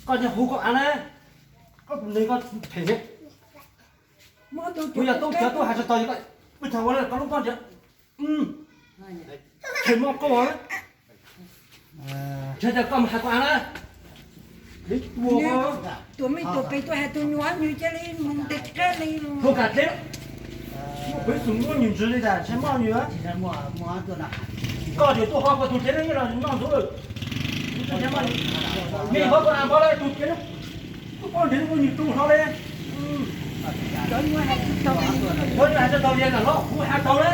Koj niag hu koj av na, koj tus neeg koj phem thiab. Kuv yog tub cov tub hais tsis tau, koj peb thaum ua koj lub poj ntsev phem mos koj. Ntshe koj mus hais koj av na. Tus me tus pem tuaj hais tus nyuam, nws cia li mus ntes qab li. Tus kam dleb, muaj peev xwm muab nws ntsis li tas ntshe moj nws. Koj tias tuaj ho koj tus dleb no los noj ntxuv lawm. Me ho koj av npov lawm tus dleb, kuv poj ntsev kuv nws tu hlo li. Cov nyuam hais tsis tau li, cov nyuam hais tsis tau li, kuv hais tau li.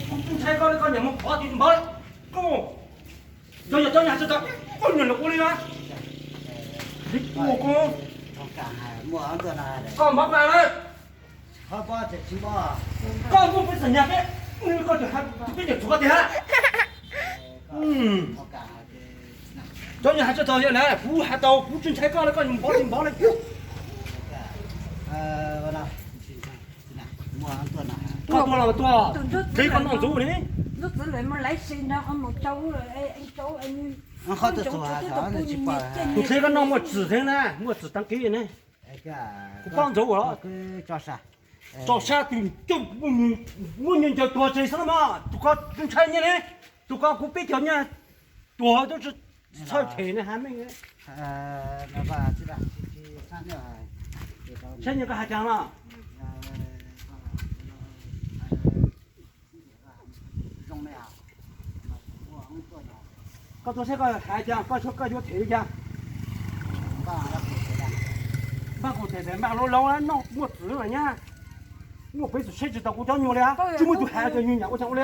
Kuv ntshai koj li, koj niam mus qhov tim npov. Koj, cov nyuam, cov nyuam hais tsis tau, koj niam los ua li na. Li ua koj, koj npov koj av lawm. Koj muaj peev xwm nyas peb, koj tseem hais peb tseem txuag koj tiag. Cov nyuam hais tsis tau li na, kuv hais tau, kuv tsis ntshai koj li, koj npov li npov li. Koj tuaj los tuaj, dleb koj noj ntxuv li. Tus dleb koj noj muaj txim thiab na, muaj txim tag kis ne. Kuv paub ntxuv ua los tso sab tus coj muaj nyiaj ncaws tuag tseg xwb mas tus ko ntshai nyiaj ne, tus ko kuv peb cov nyiaj tuag twb tsis txhawj them ne ha meej. Saib nyiaj koj hais cas no. Koj tuaj saib koj hais cas, koj saib koj yuav them li cas. Npaj kuv them, npaj lub laub noj muaj txim lawm nyab. Muaj peev xwm saib tsis tau kuv cov nyuag li, tsis muaj tus hais tias nyuag nyam ua cas ua li.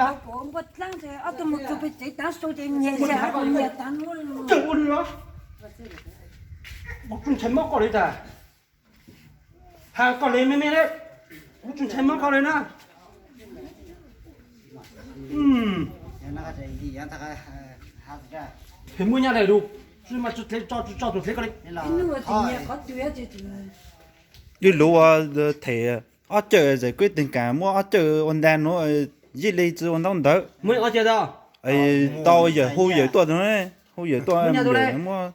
Ua li los, kuv tsis ntshai mob koj li tas. Hais koj li me me li, kuv tsis ntshai mob koj li na. Phem muaj nyab daim lus, tsis mas tsis tso tus dleb koj li. Ib lub ua them ob cawj zais kwb teeg kas muab ob cawj ua nta nuav, yij li tsi ua ntaub ntawv. Tau yawm hu yawm tuaj, hu yawm tuaj muab.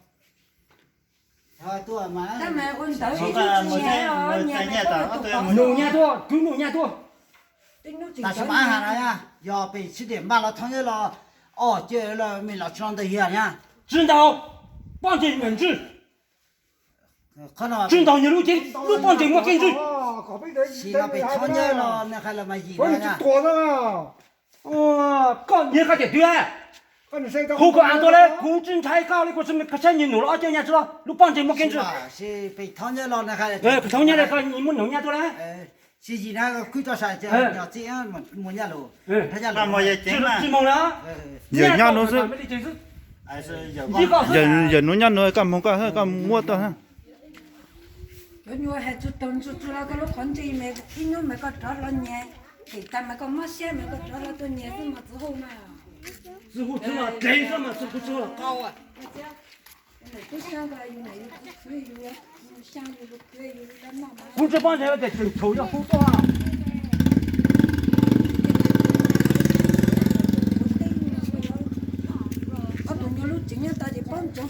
Nug nyab tuaj, kwv nug nyab tuaj. Tam sim no yog pem sib dem npaj los thoob nyob los ob cawj los mej los tsi ntau hiam na. Tsi ntau, poj ntxoog nyiam ntswj. Tsi ntau nyias lub cev, lub poj ntxoog muaj kev ntswj. Sim no pem thoob nyob los nws hais los mas yim na. Koj niag koj tias twg? Hu koj av tuaj le, kuv tsi ntshai koj li, kuv tsi saib nyias nug los ob cawj nyab tsi los, lub poj ntxoog muaj kev ntswj. Thoob nyob le koj nyias muab nug nyab tuaj le. Tsis moog na. Yawm nyob nuav xwb. Yawm nuav nyob nuav, koj moog koj, koj muab tuaj. Cov nyuas hais tsis tau ntsis tsis los koj lub qhov ntsej, ib hnub mas koj rov los nyias, pem tas mas koj mob siab mas koj rov los tuaj nyias xwb mas txiv hu mas. Txiv hu txiv los dlev xwb mas txiv hu txiv los qau. Kuv tsi paub ntshai tias tseem thaum yog hu tuaj.